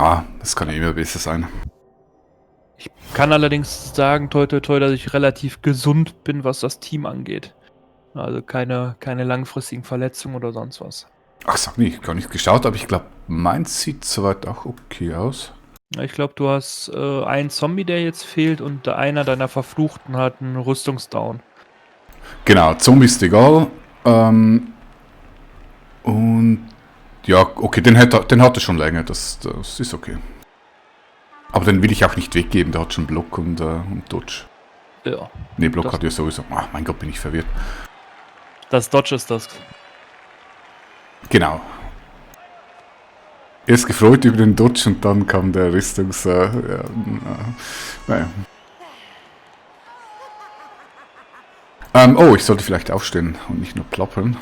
Ja, das kann immer besser sein. Ich kann allerdings sagen, toi toi toi, dass ich relativ gesund bin, was das Team angeht. Also keine langfristigen Verletzungen oder sonst was. Ach, sag nicht, gar nicht geschaut, aber ich glaube, meins sieht soweit auch okay aus. Ja, ich glaube, du hast, einen Zombie, der jetzt fehlt und einer deiner Verfluchten hat 'n Rüstungsdown. Genau, Zombie ist egal. Und ja, okay, den hat er schon länger, das ist okay. Aber den will ich auch nicht weggeben, der hat schon Block und Dodge. Ja, Ne, Block das hat ja sowieso. Ach, mein Gott, bin ich verwirrt. das Dodge ist das. Genau. Erst gefreut über den Dodge und dann kam der naja. Oh, ich sollte vielleicht aufstehen und nicht nur plappern.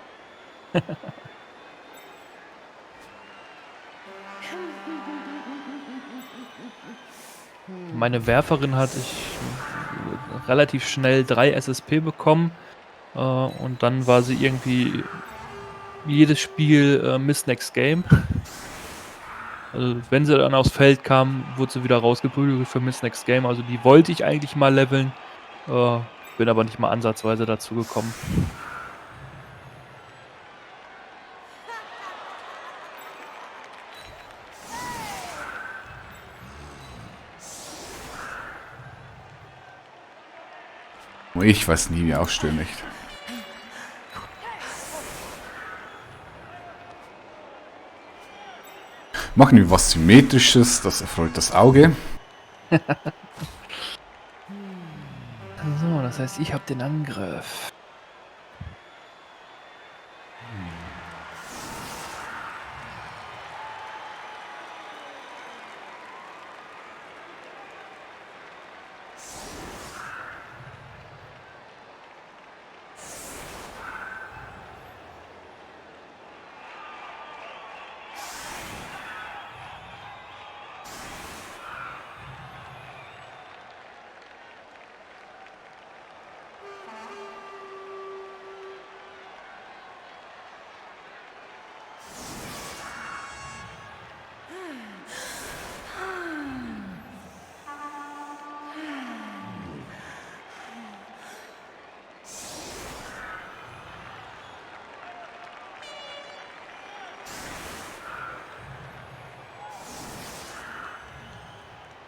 Meine Werferin hatte ich relativ schnell 3 SSP bekommen, und dann war sie irgendwie jedes Spiel, Miss Next Game. Also, wenn sie dann aufs Feld kam, wurde sie wieder rausgeprügelt für Miss Next Game. Also, die wollte ich eigentlich mal leveln, äh, bin aber nicht mal ansatzweise dazu gekommen. Ich weiß nie, wie aufstehen, echt. Machen wir was Symmetrisches, das erfreut das Auge. So, das heißt, ich habe den Angriff.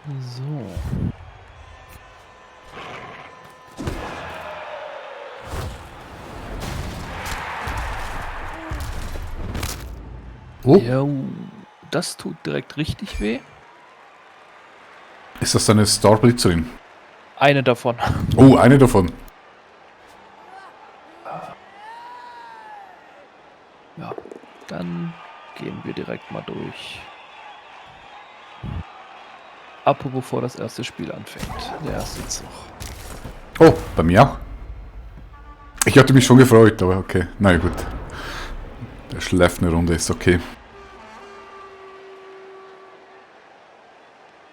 So. Oh, Jo, das tut direkt richtig weh. ist das eine Starblitzerin? Eine davon. Oh, eine davon. Ja, dann gehen wir direkt mal durch. Apropos, bevor das erste Spiel anfängt. Der erste Zug. Oh, bei mir auch. Ich hatte mich schon gefreut, aber okay. Na ja, gut. Der schläft eine Runde, ist okay.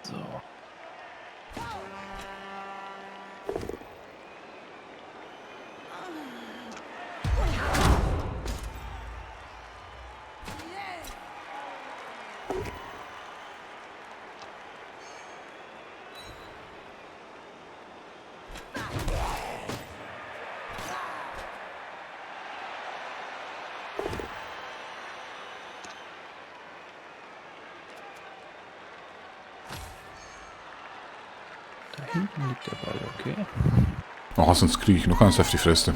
So. Da hinten liegt der Ball, okay. Oh, sonst kriege ich noch eins auf die Fresse.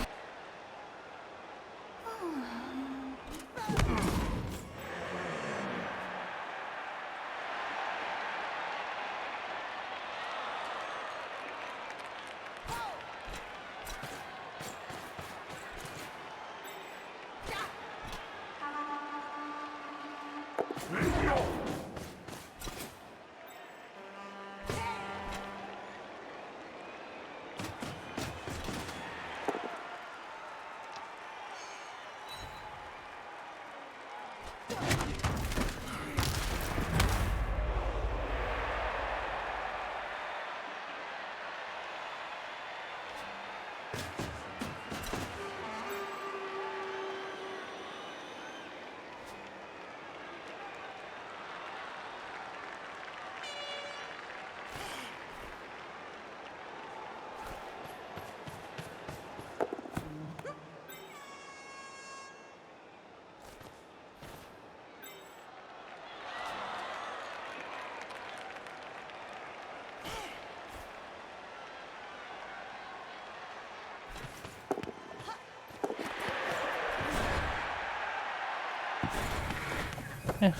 Ja.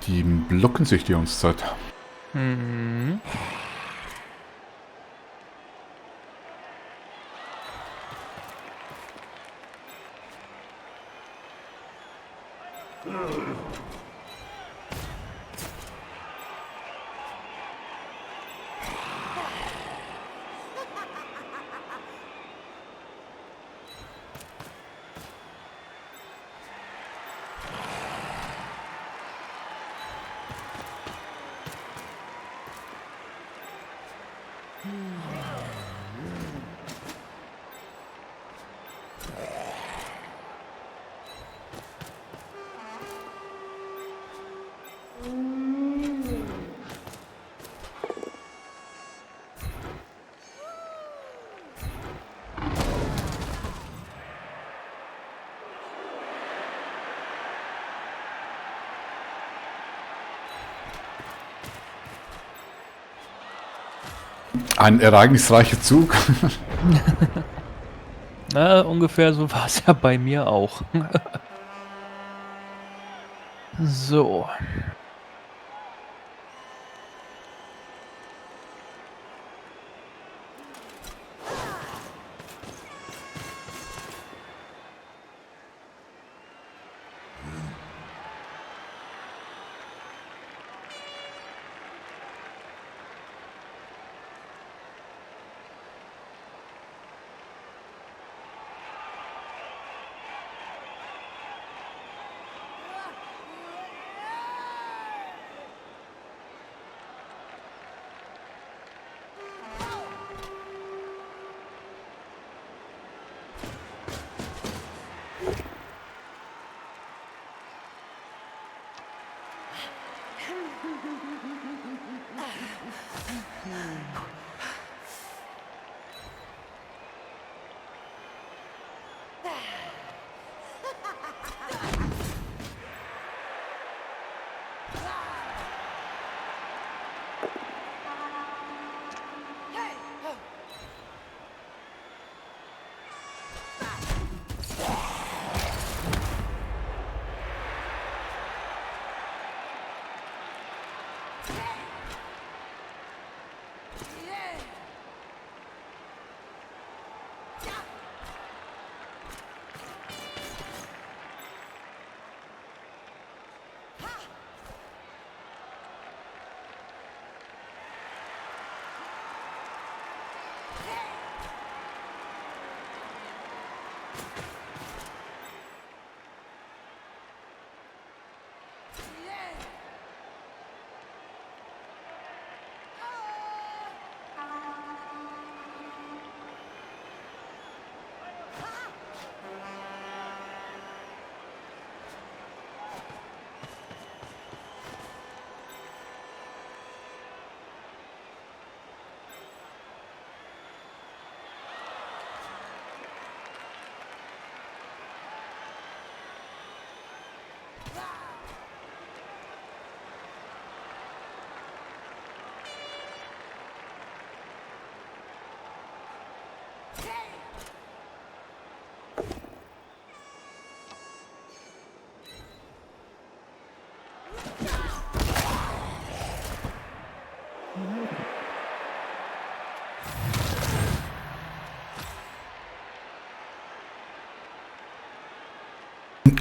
Die blocken sich die ganze Zeit. Mhm. Ein ereignisreicher Zug. Na, ungefähr so war es ja bei mir auch. So.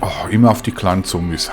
Oh, immer auf die kleinen Zombies.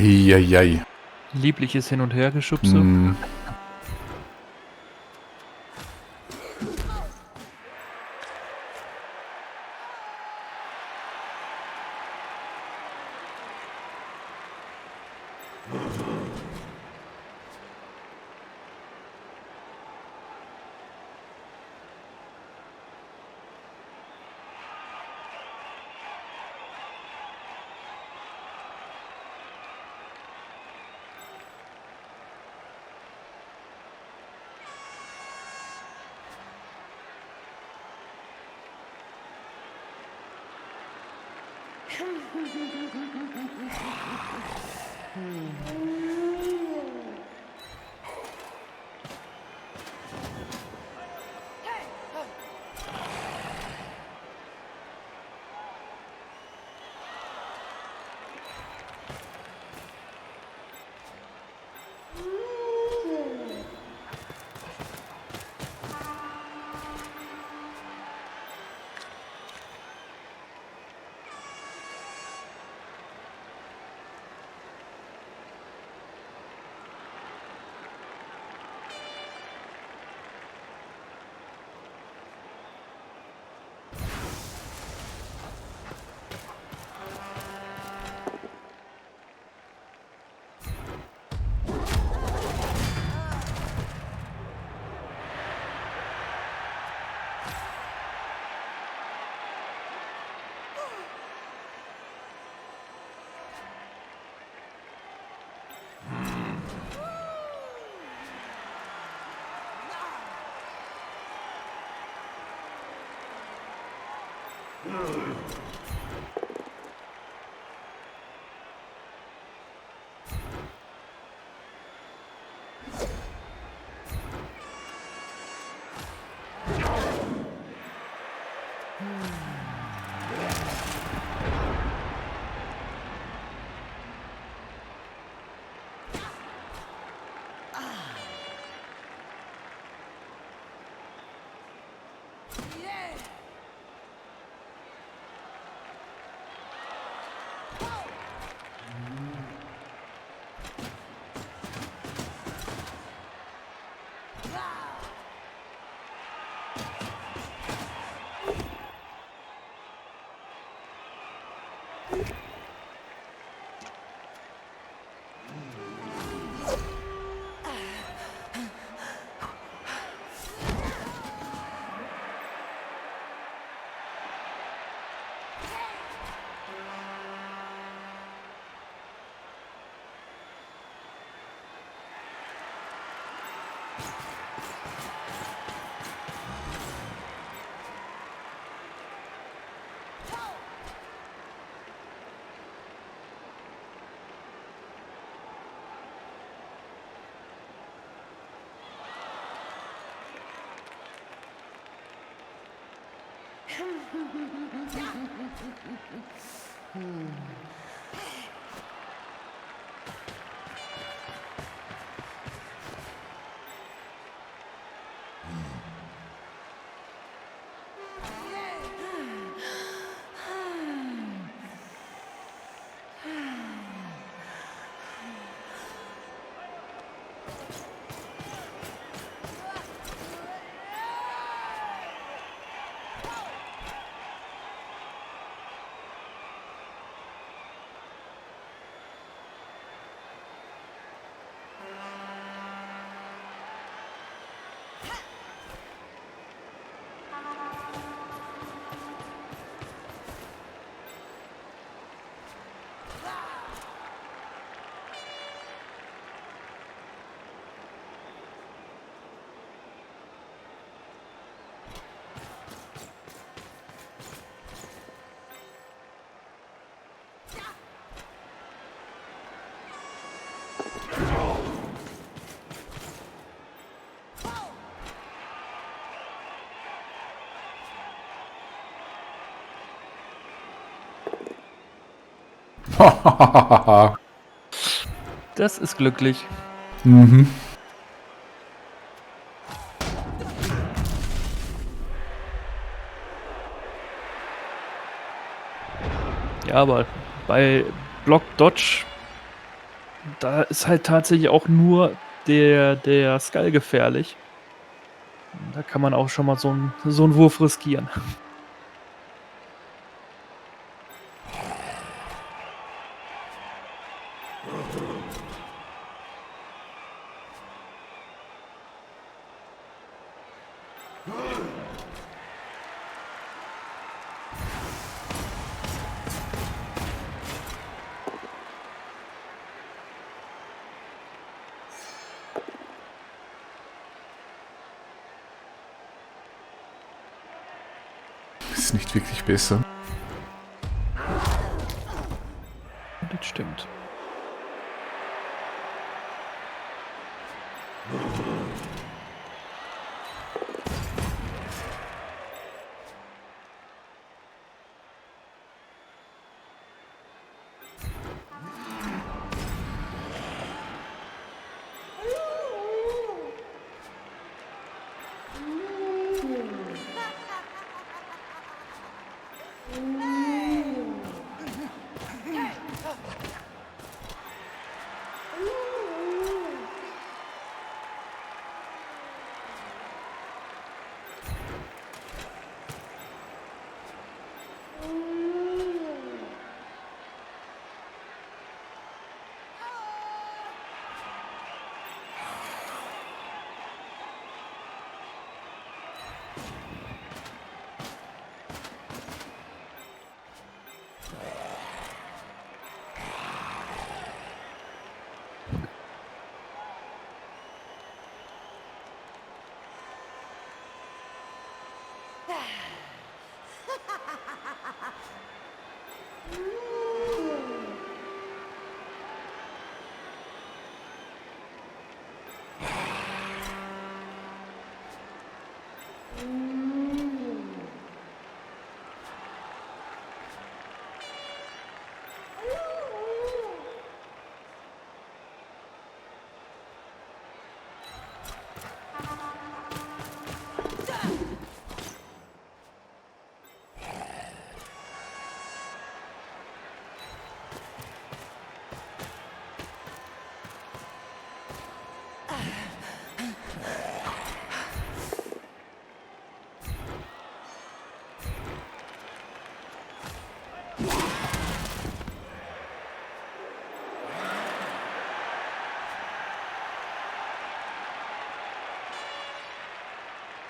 Eieiei. Liebliches Hin- und Hergeschubse. Hm. Das ist glücklich. Mhm. Ja, aber bei Block Dodge, da ist halt tatsächlich auch nur der Skull gefährlich. Da kann man auch schon mal so 'n Wurf riskieren. Ist nicht wirklich besser. Das stimmt.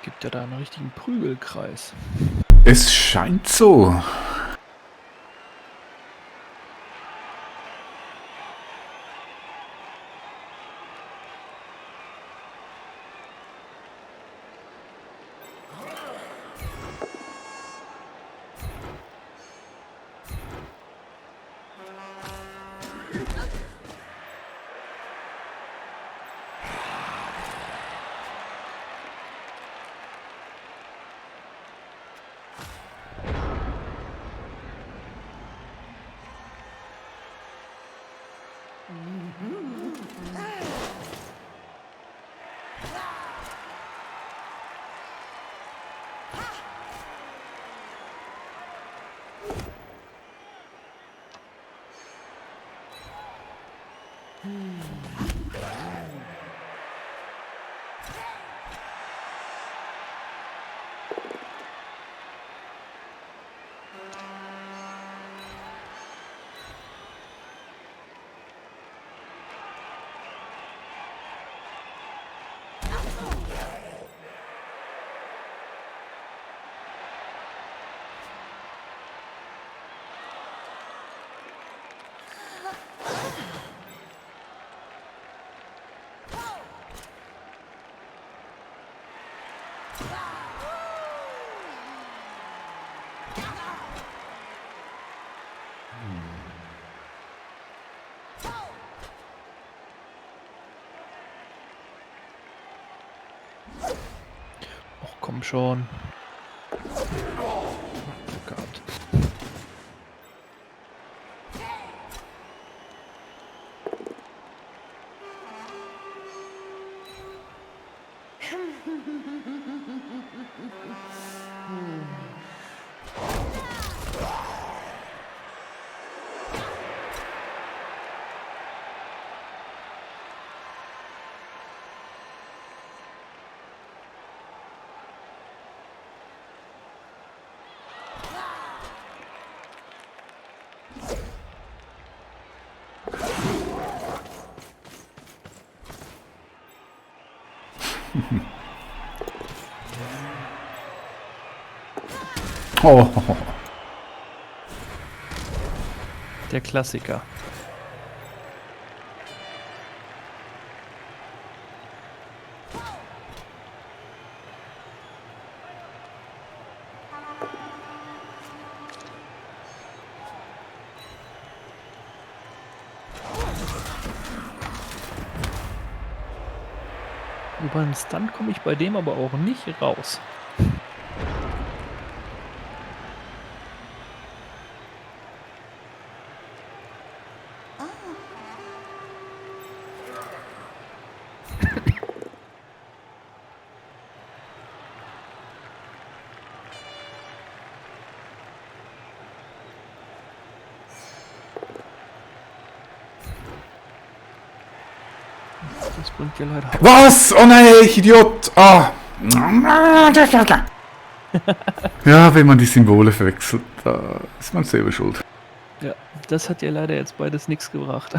Gibt ja da 'n richtigen Prügelkreis. Es scheint so. Och, komm schon. Oh Gott. Oh. Der Klassiker. Über einen Stunt komme ich bei dem aber auch nicht raus. Das bringt ja leider. Was? Oh nein, ich Idiot! Ah! Ja, wenn man die Symbole verwechselt, da ist man selber schuld. Ja, das hat ja leider jetzt beides nichts gebracht.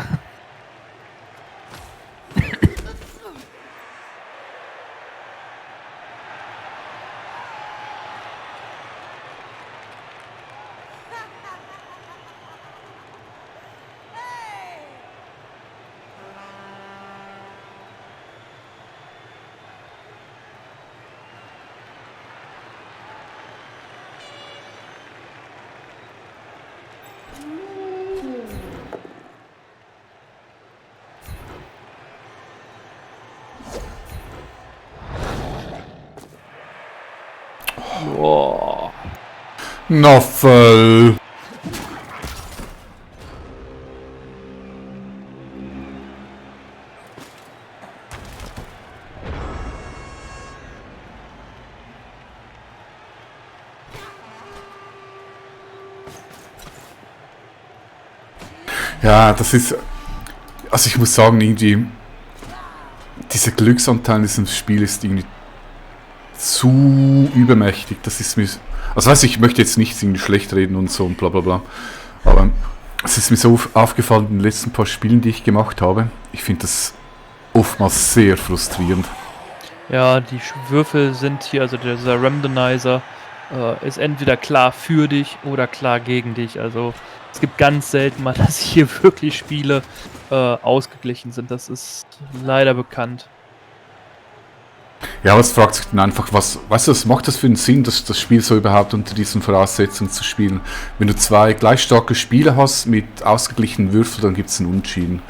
Boah. Noffel! Ja, das ist. Also ich muss sagen, irgendwie. Dieser Glücksanteil in diesem Spiel ist irgendwie zu übermächtig. Das ist mir. Also weiß ich möchte jetzt nicht irgendwie schlecht reden und so und bla bla bla. Aber es ist mir so aufgefallen in den letzten paar Spielen, die ich gemacht habe. Ich finde das oftmals sehr frustrierend. Ja, die Würfel sind hier, also dieser Randomizer ist entweder klar für dich oder klar gegen dich. Also es gibt ganz selten mal, dass hier wirklich Spiele ausgeglichen sind. Das ist leider bekannt. Ja, aber es fragt sich dann einfach, weißt du, was macht das für einen Sinn, das Spiel so überhaupt unter diesen Voraussetzungen zu spielen? Wenn du zwei gleich starke Spieler hast mit ausgeglichenen Würfeln, dann gibt es einen Unentschieden.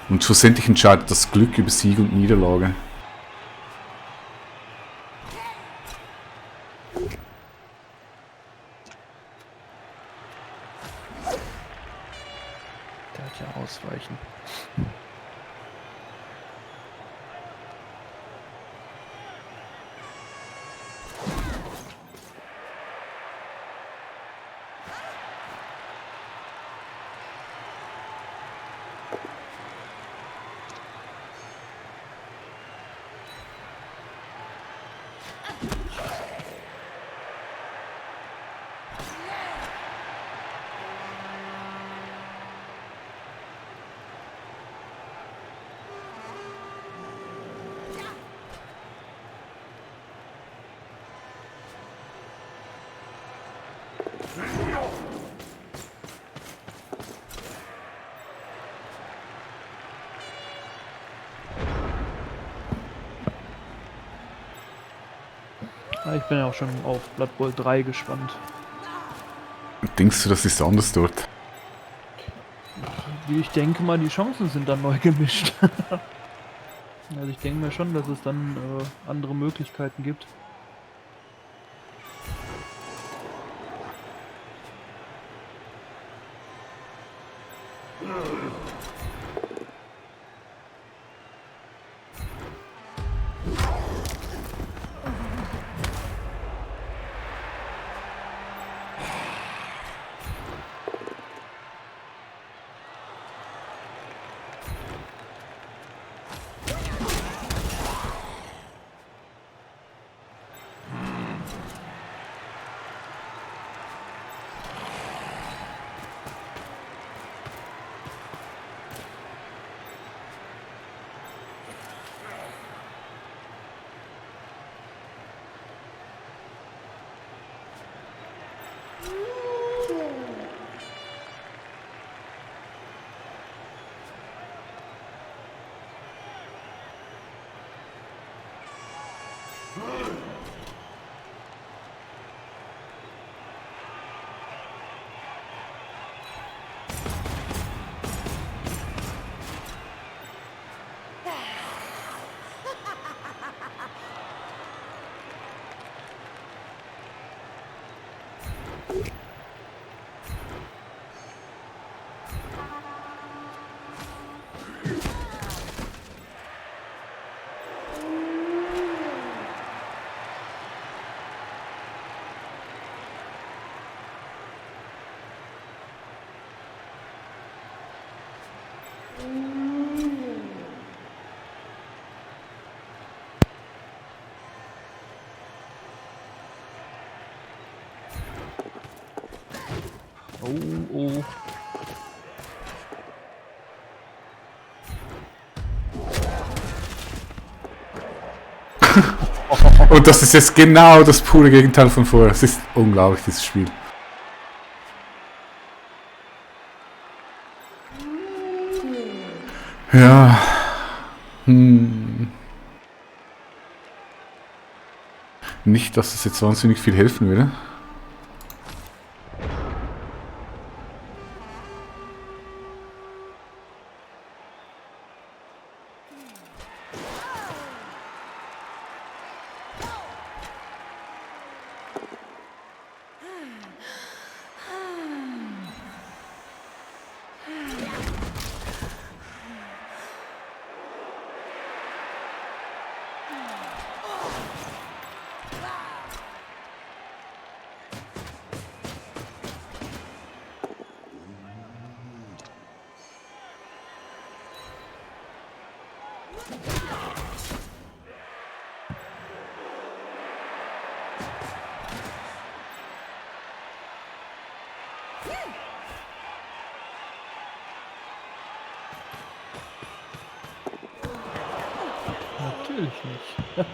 Und schlussendlich entscheidet das Glück über Sieg und Niederlage. Der hat ja ausweichen. Ich bin ja auch schon auf Blood Bowl 3 gespannt. Denkst du, das ist anders dort? Ich denke mal, die Chancen sind dann neu gemischt. Also ich denke mir schon, dass es dann andere Möglichkeiten gibt. Oh. Und das ist jetzt genau das pure Gegenteil von vorher. Es ist unglaublich, dieses Spiel. Ja. Nicht, dass es jetzt wahnsinnig viel helfen würde. Natürlich nicht.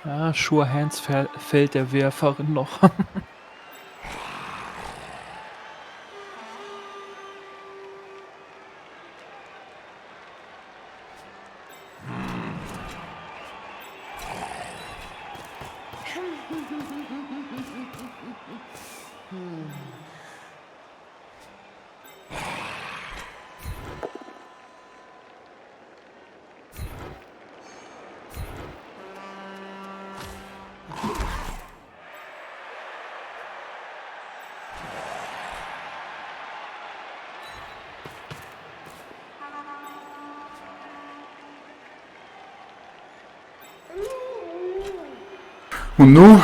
Ja, Sure Hands fällt der Werferin noch. Und nun?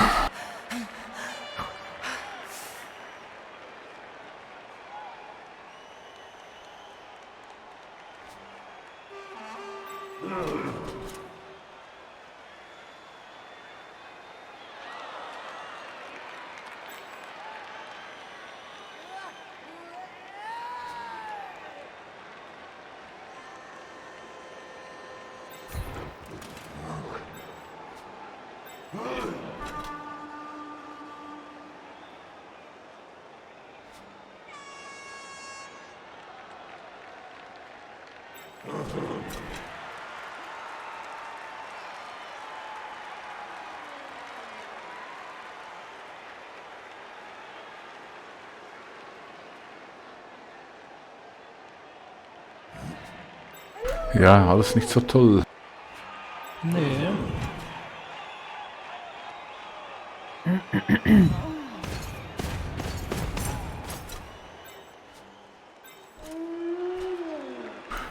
Ja, alles nicht so toll. Nee.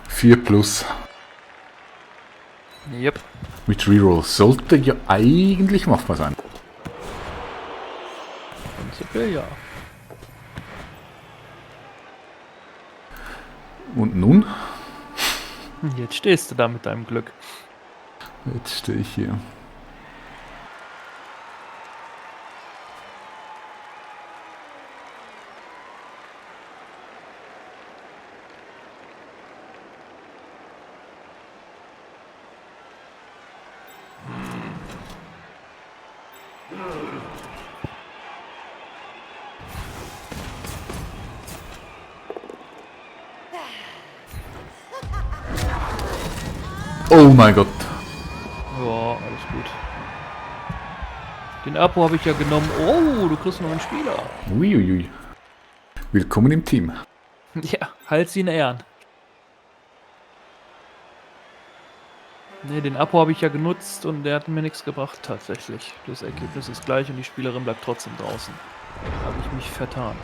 Vier plus. Yep. Mit Reroll sollte ja eigentlich machbar sein. Prinzipiell ja. Und nun? Jetzt stehst du da mit deinem Glück. Jetzt stehe ich hier. Oh mein Gott. Ja, alles gut. Den Apo habe ich ja genommen. Oh, du kriegst noch einen Spieler. Uiuiui. Willkommen im Team. Ja, halt sie in Ehren. Ne, den Apo habe ich ja genutzt und der hat mir nichts gebracht tatsächlich. Das Ergebnis ist gleich und die Spielerin bleibt trotzdem draußen. Habe ich mich vertan.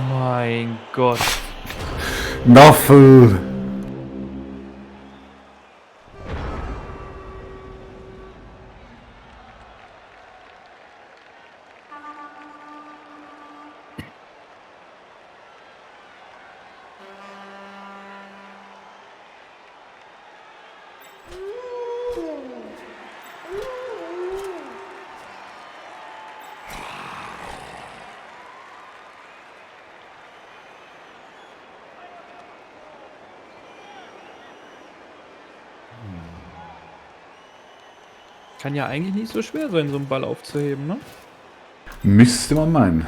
Mein Gott. Naffel! Kann ja eigentlich nicht so schwer sein, so einen Ball aufzuheben, ne? Müsste man meinen.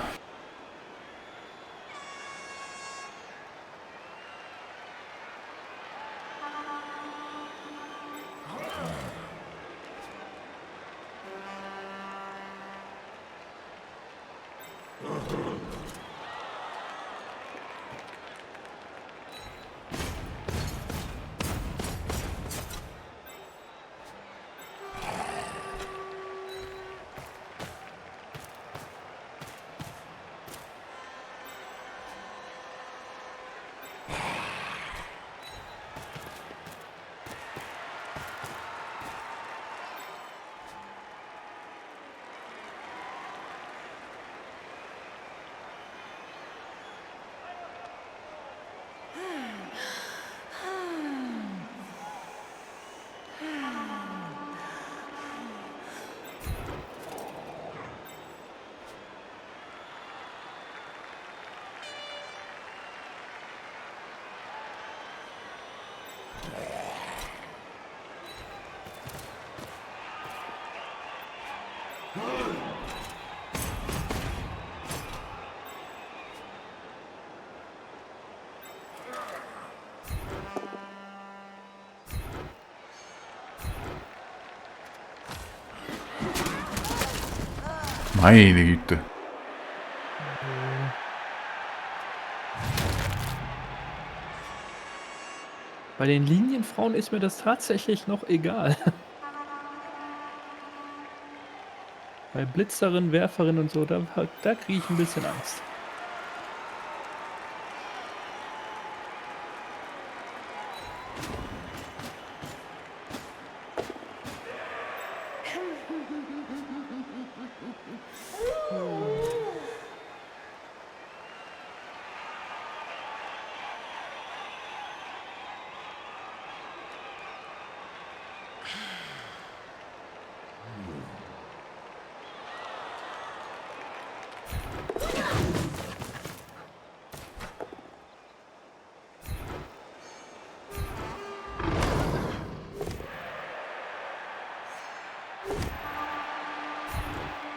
Meine Güte. Bei den Linienfrauen ist mir das tatsächlich noch egal. Bei Blitzerin, Werferin und so, da kriege ich ein bisschen Angst.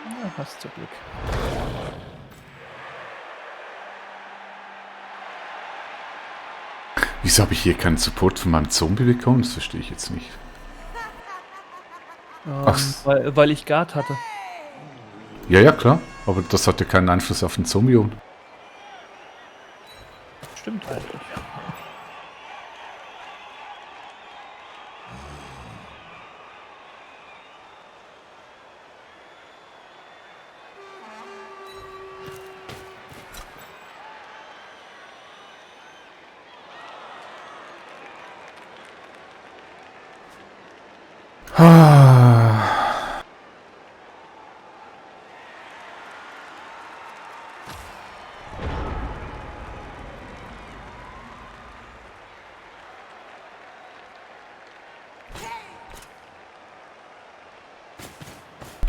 Ja, hast du Glück. Wieso habe ich hier keinen Support von meinem Zombie bekommen? Das verstehe ich jetzt nicht. Ach. Weil ich Guard hatte. Ja, ja, klar. Aber das hat ja keinen Einfluss auf den Zombie. Stimmt eigentlich.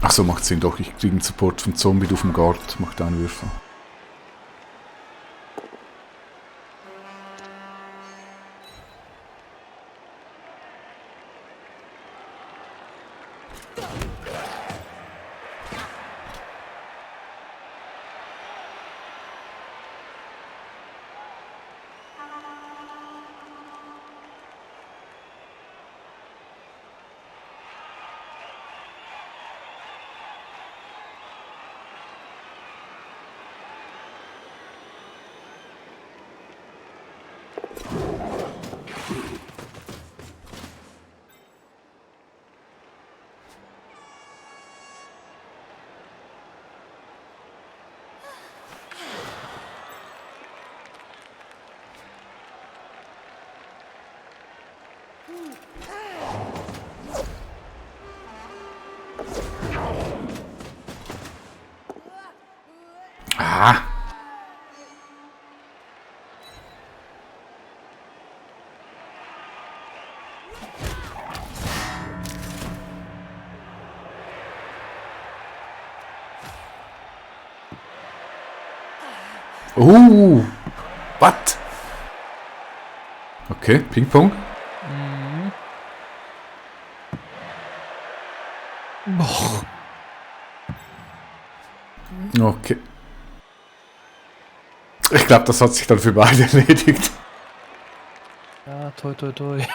Ach so, macht Sinn doch. Ich kriege einen Support vom Zombie, du vom Guard. Macht Einwürfe. Ah! What? Okay, Ping-Pong. Boah. Okay. Ich glaube, das hat sich dann für beide erledigt. Ja, toi toi toi.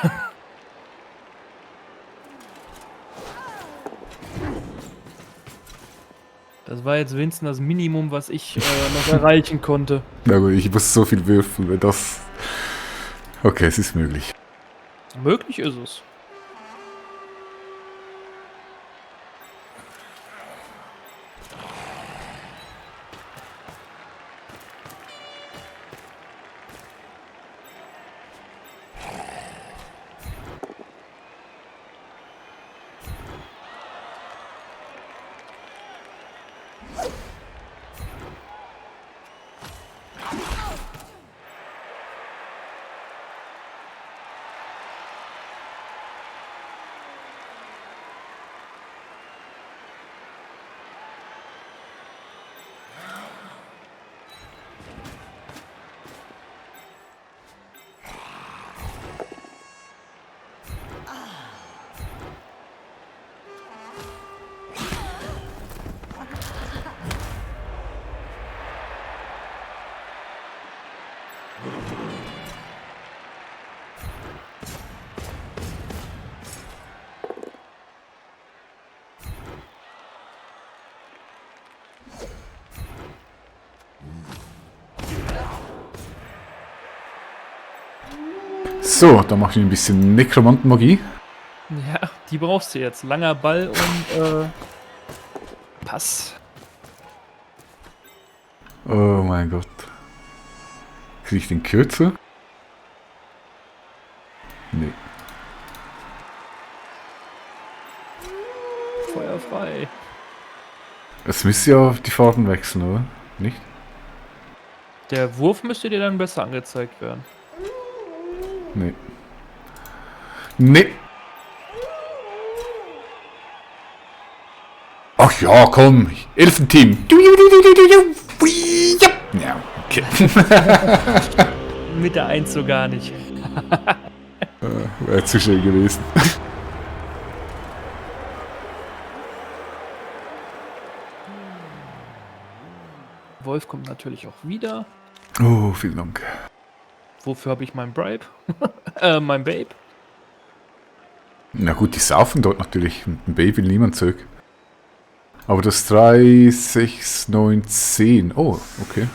Das war jetzt wenigstens das Minimum, was ich noch erreichen konnte. Na gut, ich muss so viel würfeln, wenn das... Okay, es ist möglich. Möglich ist es. So, dann mache ich ein bisschen Nekromantenmagie. Ja, die brauchst du jetzt. Langer Ball und Pass. Oh mein Gott. Kriege ich den kürzer? Nee. Feuer frei. Es müsste ja die Farben wechseln, oder? Nicht? Der Wurf müsste dir dann besser angezeigt werden. Nee. Nee. Ach ja, komm. Elfenteam. Ja, okay. Mit der 1 so gar nicht. Wäre zu schnell gewesen. Wolf kommt natürlich auch wieder. Oh, vielen Dank. Wofür habe ich mein Bribe? Mein Babe? Na gut, die saufen dort natürlich. Mit dem Baby niemand zurück. Aber das 3, 6, 9, 10. Oh, okay.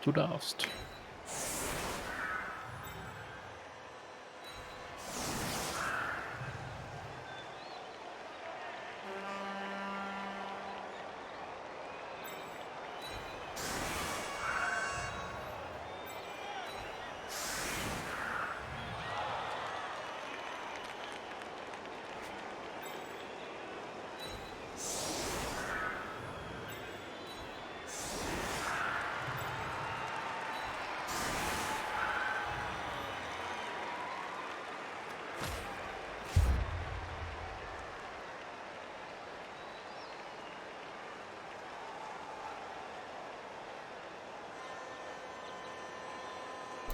Du darfst.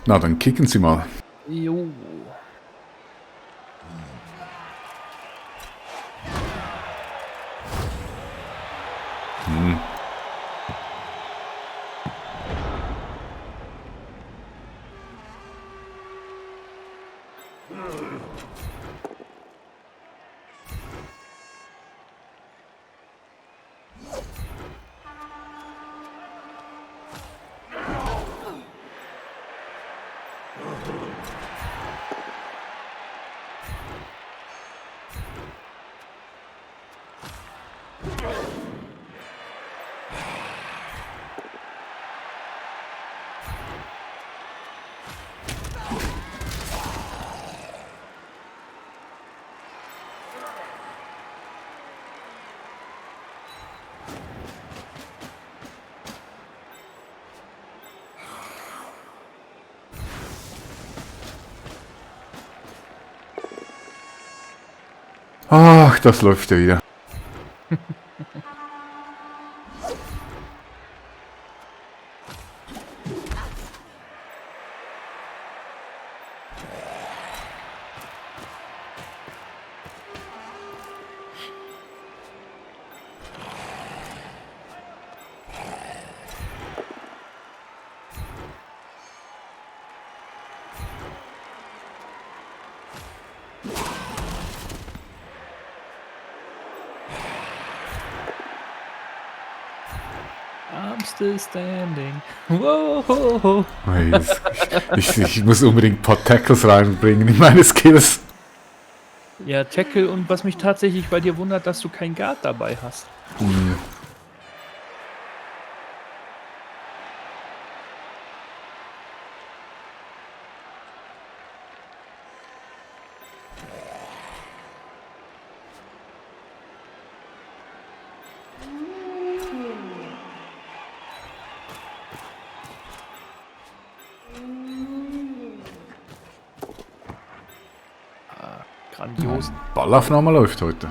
Na, dann kicken Sie mal. Jo. Ach, das läuft ja wieder. I'm still standing. Whoa. Ich muss unbedingt ein paar Tackles reinbringen in meine Skills. Ja, Tackle und was mich tatsächlich bei dir wundert, dass du keinen Guard dabei hast. Hm. Grandios. Ballaufnahme läuft heute.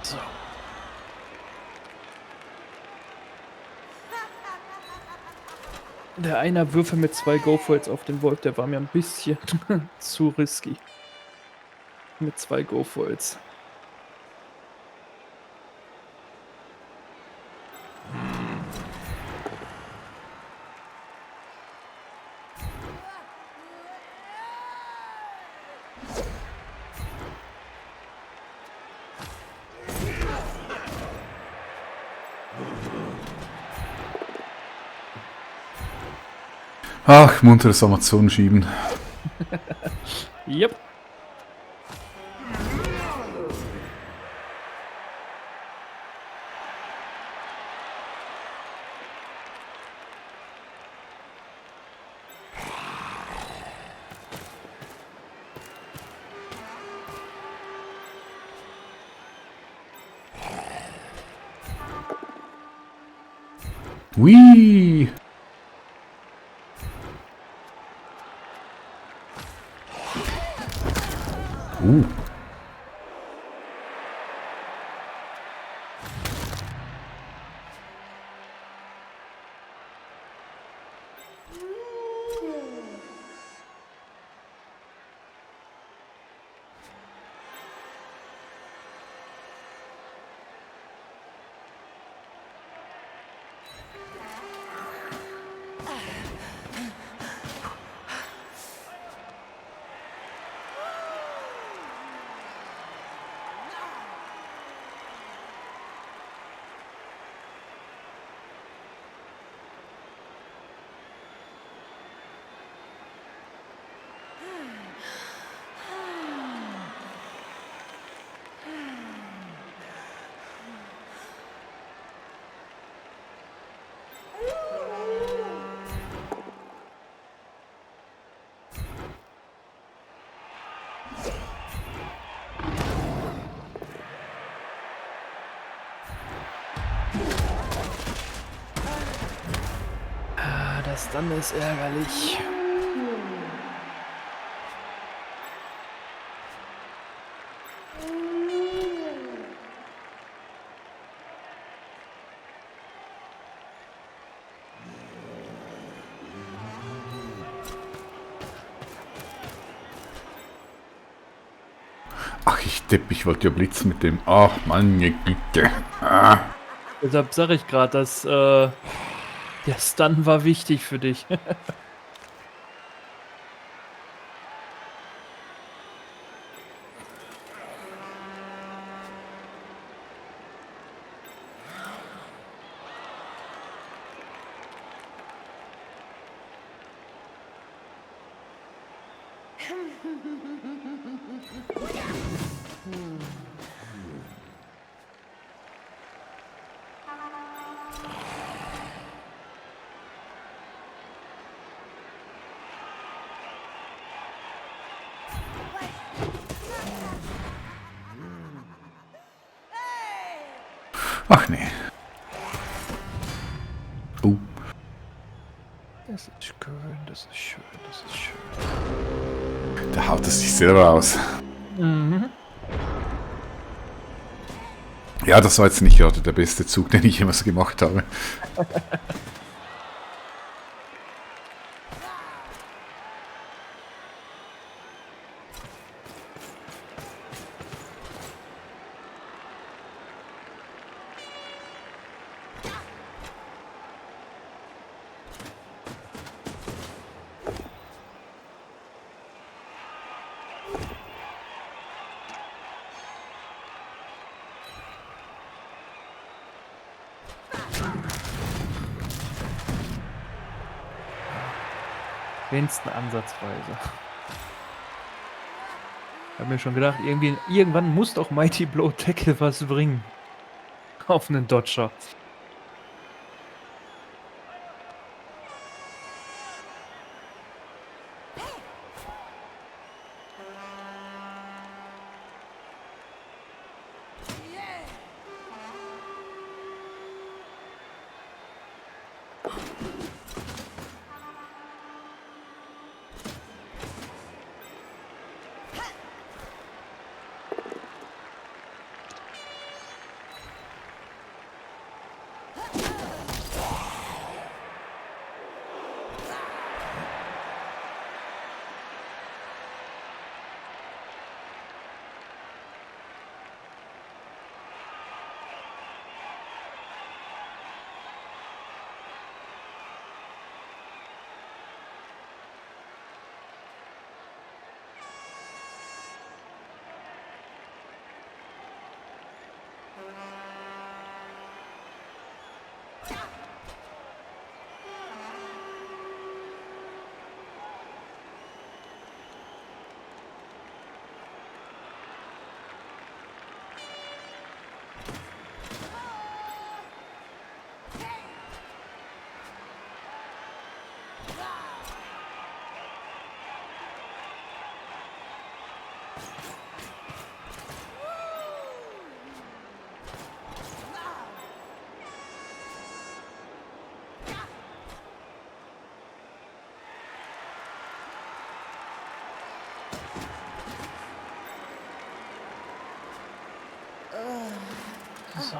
So. Der einer Würfel mit 2 Go-For-Hits auf den Wolf, der war mir ein bisschen zu risky. Mit 2 Go-For-Hits. Ach, munteres Amazonenschieben. Yep. Whee! Stun ist ärgerlich. Ach, ich wollte ja blitzen mit dem. Ach, meine Güte. Ah. Deshalb sage ich gerade, dass der Stun war wichtig für dich. Ach nee. Oh. Das ist schön, das ist schön, das ist schön. Der haut es sich selber aus. Mhm. Ja, das war jetzt nicht gerade der beste Zug, den ich jemals gemacht habe. Wenigstens ansatzweise. Ich habe mir schon gedacht, irgendwann muss doch Mighty Blow Tackle was bringen. Auf einen Dodger. So.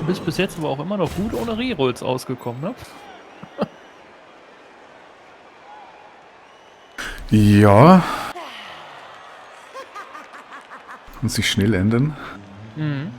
Du bist bis jetzt aber auch immer noch gut ohne Rerolls ausgekommen, ne? Ja. Und sich schnell ändern. Mhm.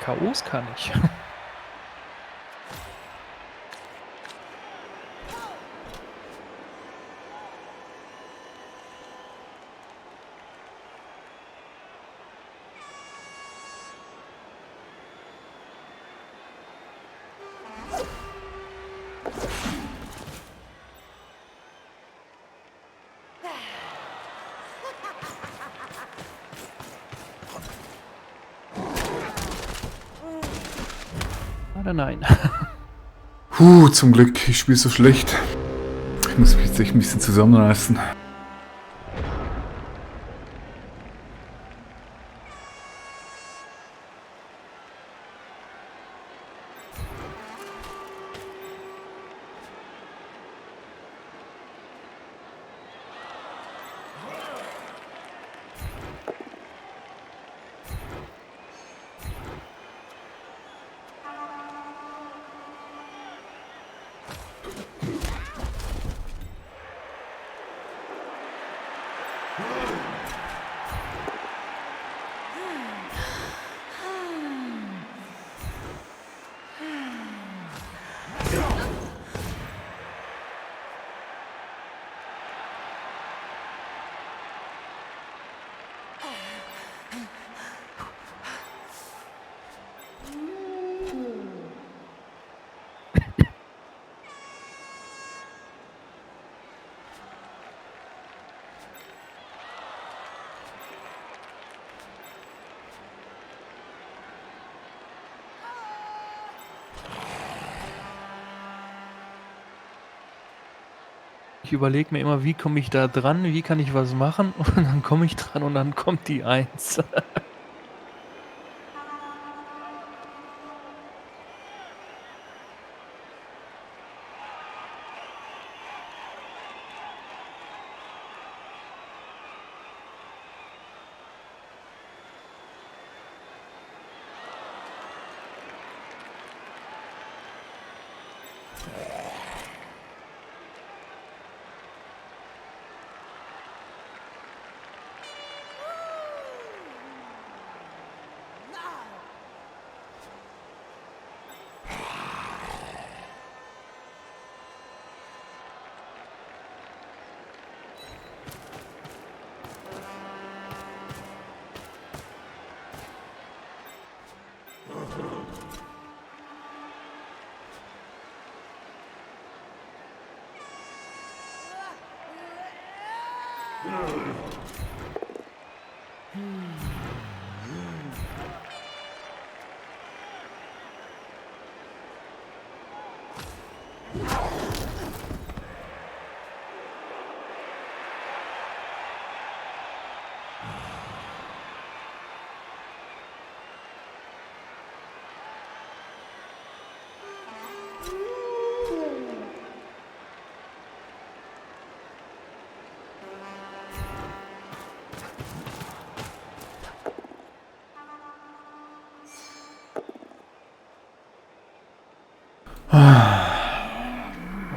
K.O.s kann ich. Oder nein? Zum Glück, ich spiele so schlecht. Ich muss mich jetzt echt ein bisschen zusammenreißen. Ich überlege mir immer, wie komme ich da dran, wie kann ich was machen? Und dann komme ich dran und dann kommt die 1.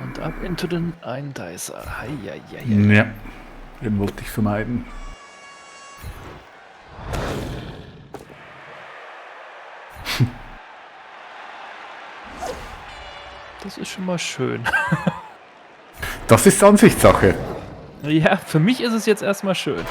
Und ab into den Eindicer. Ja. Den wollte ich vermeiden. Das ist schon mal schön. Das ist Ansichtssache. Ja, für mich ist es jetzt erstmal schön.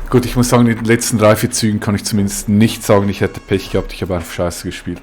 Gut, ich muss sagen, in den letzten 3-4 Zügen kann ich zumindest nicht sagen, ich hätte Pech gehabt, ich habe einfach scheiße gespielt.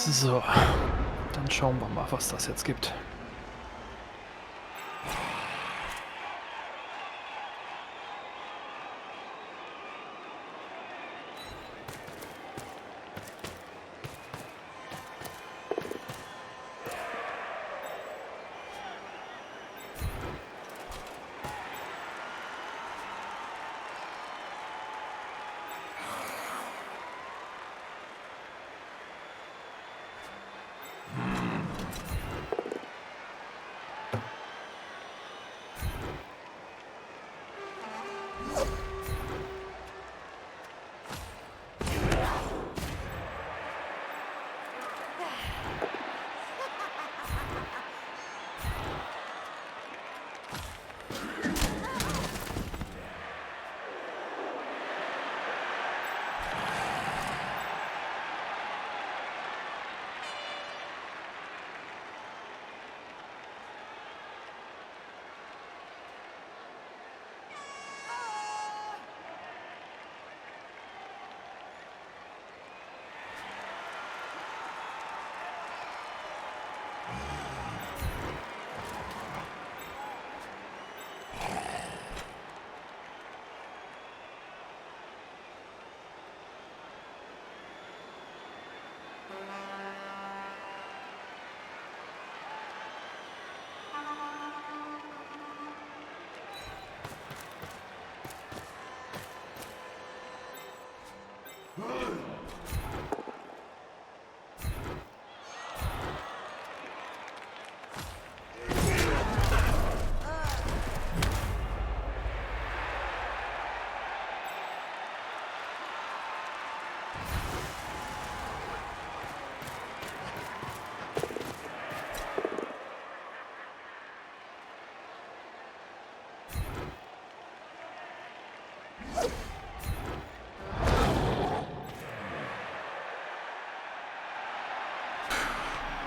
So, dann schauen wir mal, was das jetzt gibt.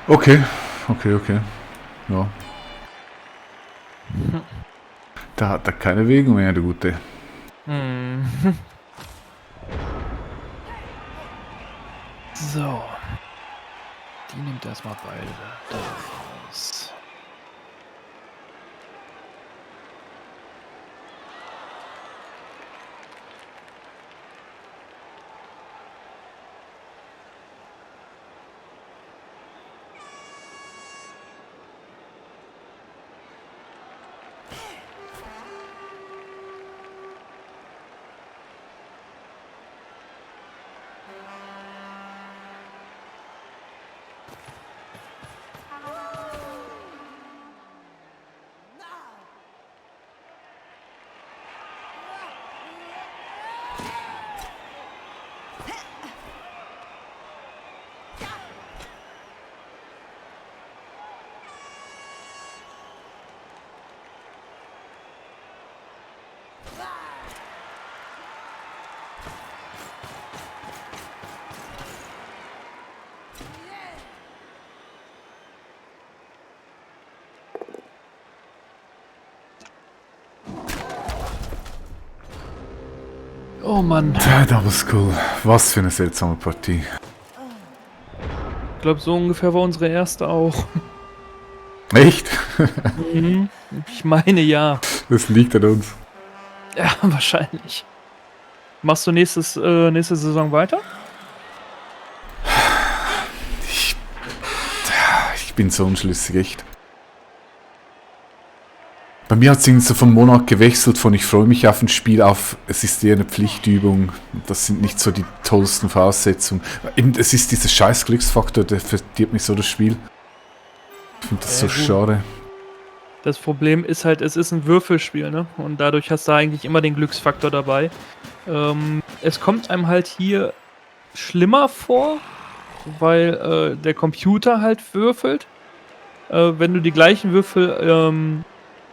Okay, okay. Ja. Da hat er keine Bewegung mehr, der Gute. Hm. So. Die nimmt erstmal beide da raus. Oh Mann. Das war cool. Was für eine seltsame Partie. Ich glaube, so ungefähr war unsere erste auch. Echt? Mhm. Ich meine ja. Das liegt an uns. Ja, wahrscheinlich. Machst du nächste Saison weiter? Ich bin so unschlüssig, echt. Bei mir hat es so vom Monat gewechselt von ich freue mich auf ein Spiel auf es ist eher eine Pflichtübung. Das sind nicht so die tollsten Voraussetzungen. Eben, es ist dieser scheiß Glücksfaktor, der verdirbt mich so das Spiel. Ich finde das so gut. schade. Das Problem ist halt, es ist ein Würfelspiel, ne? Und dadurch hast du eigentlich immer den Glücksfaktor dabei. Es kommt einem halt hier schlimmer vor, weil der Computer halt würfelt. Wenn du die gleichen Würfel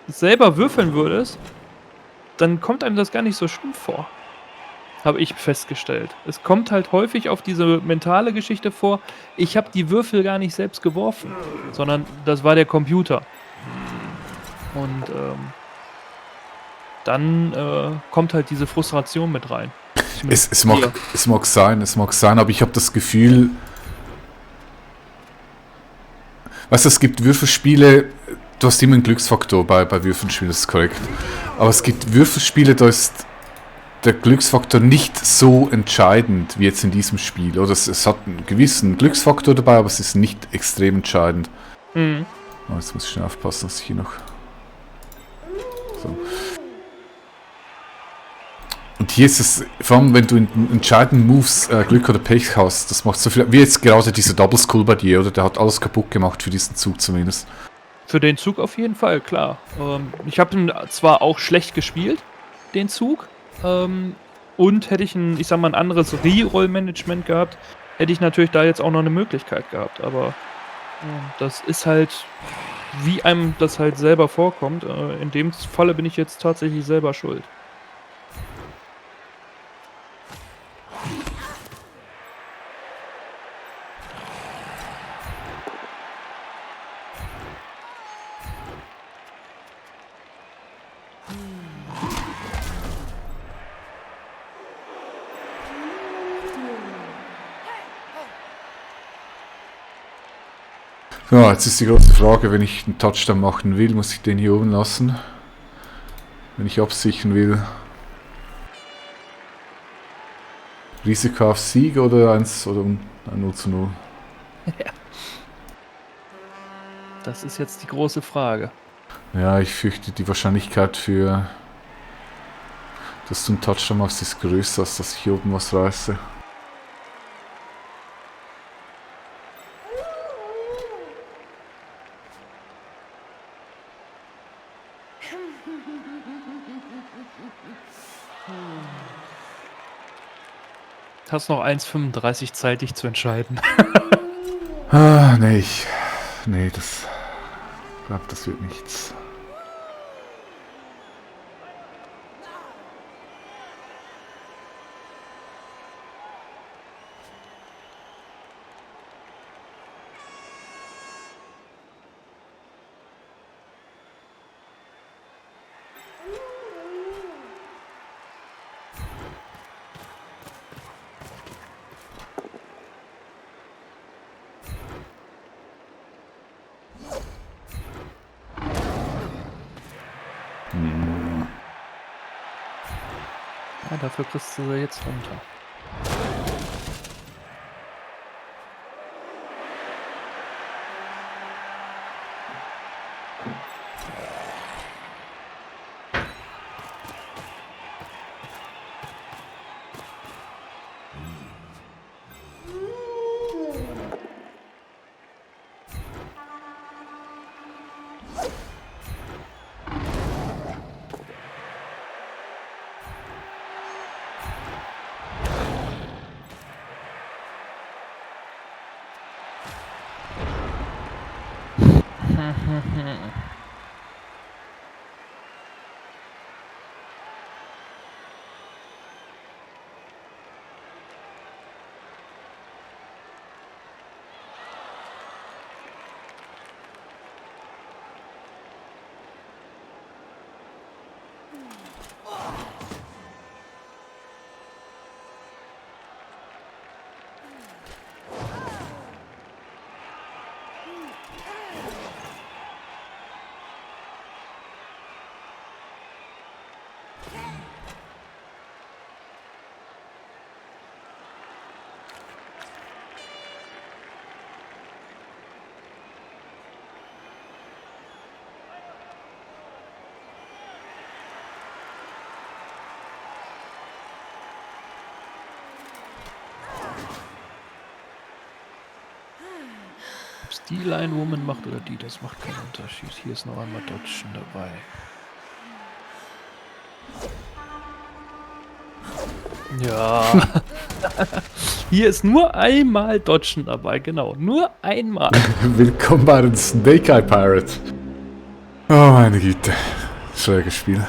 selber würfeln würdest, dann kommt einem das gar nicht so schlimm vor. Habe ich festgestellt. Es kommt halt häufig auf diese mentale Geschichte vor, ich habe die Würfel gar nicht selbst geworfen, sondern das war der Computer. Und dann kommt halt diese Frustration mit rein. Es mag sein, aber ich habe das Gefühl, weißt du, es gibt Würfelspiele, du hast immer einen Glücksfaktor bei Würfelspielen, das ist korrekt. Aber es gibt Würfelspiele, da ist der Glücksfaktor nicht so entscheidend wie jetzt in diesem Spiel. Oder es hat einen gewissen Glücksfaktor dabei, aber es ist nicht extrem entscheidend. Mhm. Oh, jetzt muss ich schnell aufpassen, dass ich hier noch... So. Und hier ist es, vor allem wenn du in entscheidenden Moves Glück oder Pech hast, das macht so viel... Wie jetzt gerade dieser Double Skull bei dir, oder? Der hat alles kaputt gemacht für diesen Zug zumindest. Für den Zug auf jeden Fall, klar. Ich habe ihn zwar auch schlecht gespielt, den Zug, und hätte ich ein anderes Reroll-Management gehabt, hätte ich natürlich da jetzt auch noch eine Möglichkeit gehabt, aber das ist halt, wie einem das halt selber vorkommt. In dem Falle bin ich jetzt tatsächlich selber schuld. Ja, jetzt ist die große Frage, wenn ich einen Touchdown machen will, muss ich den hier oben lassen. Wenn ich absichern will. Risiko auf Sieg oder ein 0:0? Das ist jetzt die große Frage. Ja, ich fürchte, die Wahrscheinlichkeit für, dass du einen Touchdown machst, ist größer, als dass ich hier oben was reiße. Hast noch 1,35 Zeit, dich zu entscheiden. Ah, nee, nee, das wird nichts. Ja, dafür kriegst du sie jetzt runter. Ob es die Line Woman macht oder die, das macht keinen Unterschied. Hier ist noch einmal Dodgen dabei. Ja. Hier ist nur einmal Dodgen dabei, genau. Nur einmal. Willkommen bei den Snake Eye Pirates. Oh meine Güte. Schräges Spiel.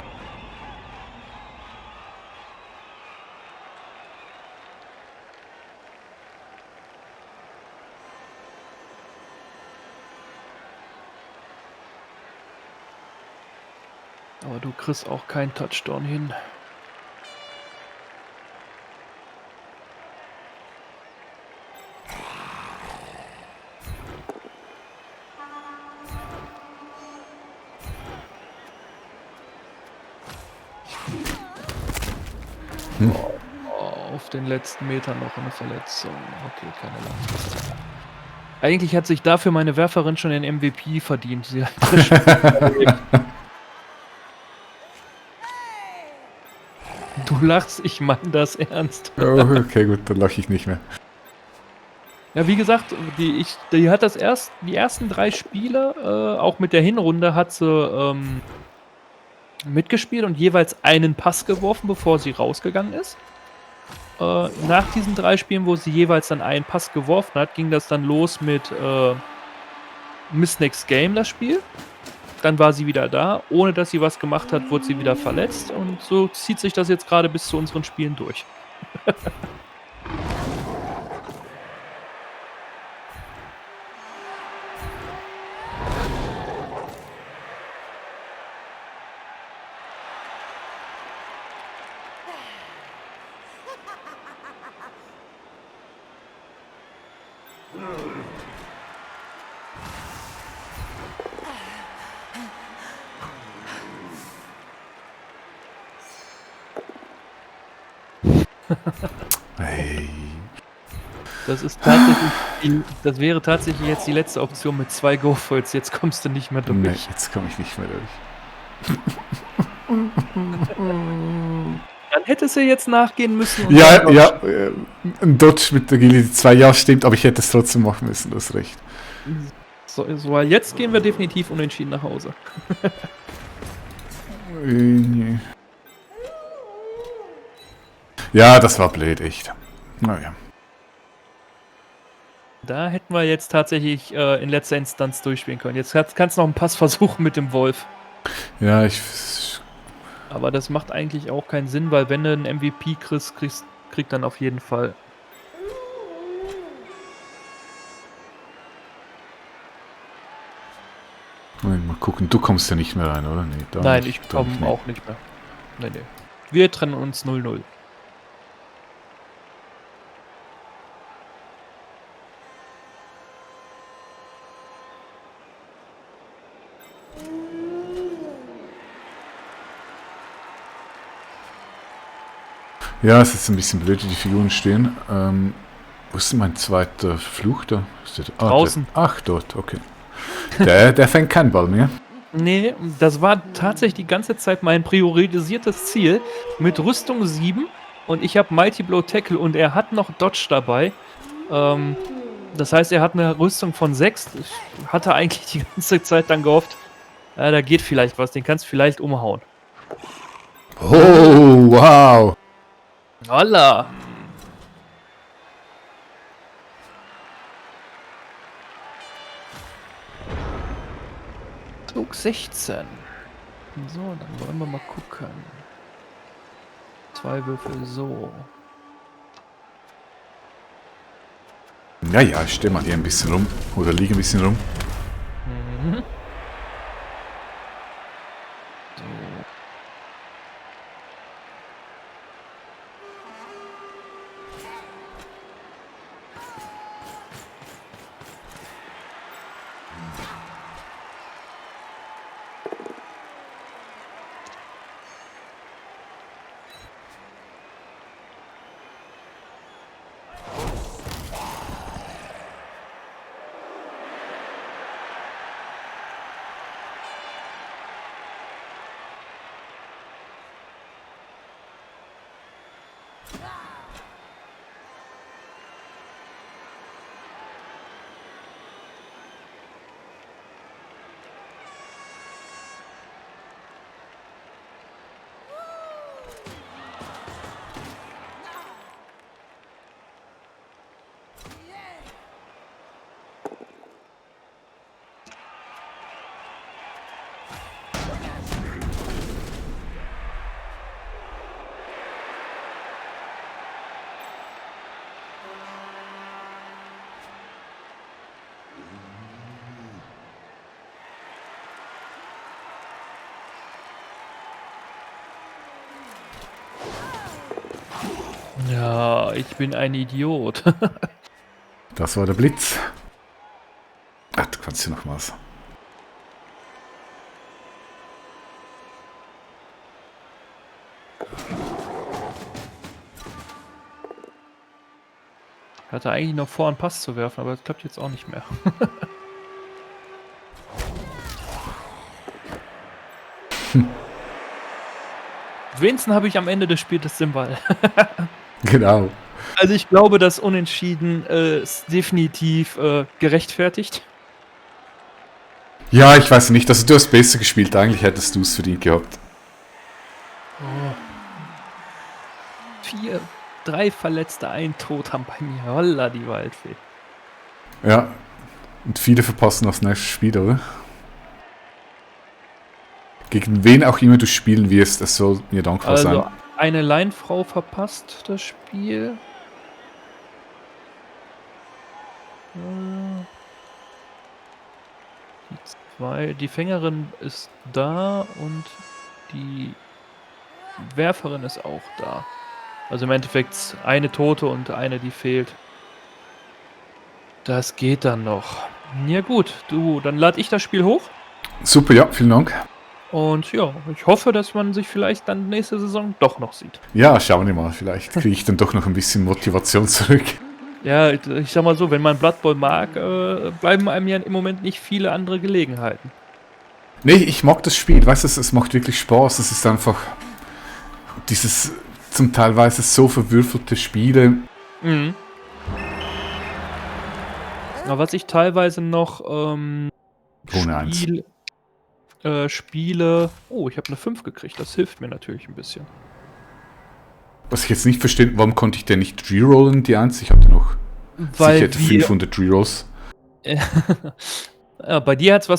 Aber du kriegst auch keinen Touchdown hin. Oh, auf den letzten Metern noch eine Verletzung. Okay, keine langfristige. Eigentlich hat sich dafür meine Werferin schon den MVP verdient. Sie hat das Spiel Du lachst, ich meine das ernst. Oh, okay, gut, dann lache ich nicht mehr. Ja, wie gesagt, die hat die ersten 3 Spiele, auch mit der Hinrunde, hat sie mitgespielt und jeweils einen Pass geworfen, bevor sie rausgegangen ist. Nach diesen 3 Spielen, wo sie jeweils dann einen Pass geworfen hat, ging das dann los mit Miss Next Game, das Spiel. Dann war sie wieder da. Ohne dass sie was gemacht hat, wurde sie wieder verletzt. Und so zieht sich das jetzt gerade bis zu unseren Spielen durch. Hey. Das wäre tatsächlich jetzt die letzte Option mit 2 Go-Foils. Jetzt kommst du nicht mehr durch. Nee, jetzt komme ich nicht mehr durch. Dann hättest du jetzt nachgehen müssen. Und Ja, ja, ein Dodge mit Agility 2, ja, stimmt, aber ich hätte es trotzdem machen müssen, du hast recht. So, weil jetzt gehen wir definitiv unentschieden nach Hause. Ja, das war blöd, echt. Naja. Da hätten wir jetzt tatsächlich in letzter Instanz durchspielen können. Jetzt kannst du noch einen Pass versuchen mit dem Wolf. Ja, Aber das macht eigentlich auch keinen Sinn, weil wenn du einen MVP kriegt dann auf jeden Fall. Mal gucken, du kommst ja nicht mehr rein, oder? Nee, da Nein, nicht, ich da komme nicht. auch nicht mehr. Nee. Wir trennen uns 0-0. Ja, es ist ein bisschen blöd, wie die Figuren stehen. Wo ist denn mein zweiter Fluch da? Ist der, Draußen. ach, dort, okay. Der fängt keinen Ball mehr. Nee, das war tatsächlich die ganze Zeit mein priorisiertes Ziel mit Rüstung 7 und ich habe Mighty Blow Tackle und er hat noch Dodge dabei. Das heißt, er hat eine Rüstung von 6. Ich hatte eigentlich die ganze Zeit dann gehofft, da geht vielleicht was, den kannst du vielleicht umhauen. Oh, wow. Holla! Zug 16. So, dann wollen wir mal gucken. 2 Würfel so. Ja, ich stehe mal hier ein bisschen rum. Oder liege ein bisschen rum. Mhm. So. Ja, ich bin ein Idiot. Das war der Blitz. Ach, du kannst hier noch was. Ich hatte eigentlich noch vor, einen Pass zu werfen, aber das klappt jetzt auch nicht mehr. Wenigstens habe ich am Ende des Spiels das Simball. Genau. Also ich glaube, das Unentschieden ist definitiv gerechtfertigt. Ja, ich weiß nicht. Also du hast besser gespielt. Eigentlich hättest du es verdient gehabt. 4, 3 Verletzte, ein Tod haben bei mir. Holla, die Waldfee. Ja. Und viele verpassen das nächste Spiel, oder? Gegen wen auch immer du spielen wirst, es soll mir dankbar sein. Also eine Leinfrau verpasst das Spiel. Die Fängerin ist da und die Werferin ist auch da. Also im Endeffekt eine Tote und eine, die fehlt. Das geht dann noch. Ja gut, dann lade ich das Spiel hoch. Super, ja, vielen Dank. Und ja, ich hoffe, dass man sich vielleicht dann nächste Saison doch noch sieht. Ja, schauen wir mal. Vielleicht kriege ich dann doch noch ein bisschen Motivation zurück. Ja, ich sag mal so, wenn man Blood Bowl mag, bleiben einem ja im Moment nicht viele andere Gelegenheiten. Nee, ich mag das Spiel. Weißt du, es macht wirklich Spaß. Es ist einfach dieses zum Teilweise so verwürfelte Spiele. Mhm. Aber was ich teilweise noch Ohne eins. Spiele... Oh, ich habe eine 5 gekriegt. Das hilft mir natürlich ein bisschen. Was ich jetzt nicht verstehe, warum konnte ich denn nicht rerollen, die 1? Ich hatte noch Weil sicher 500 Rerolls. Ja, bei dir hat es was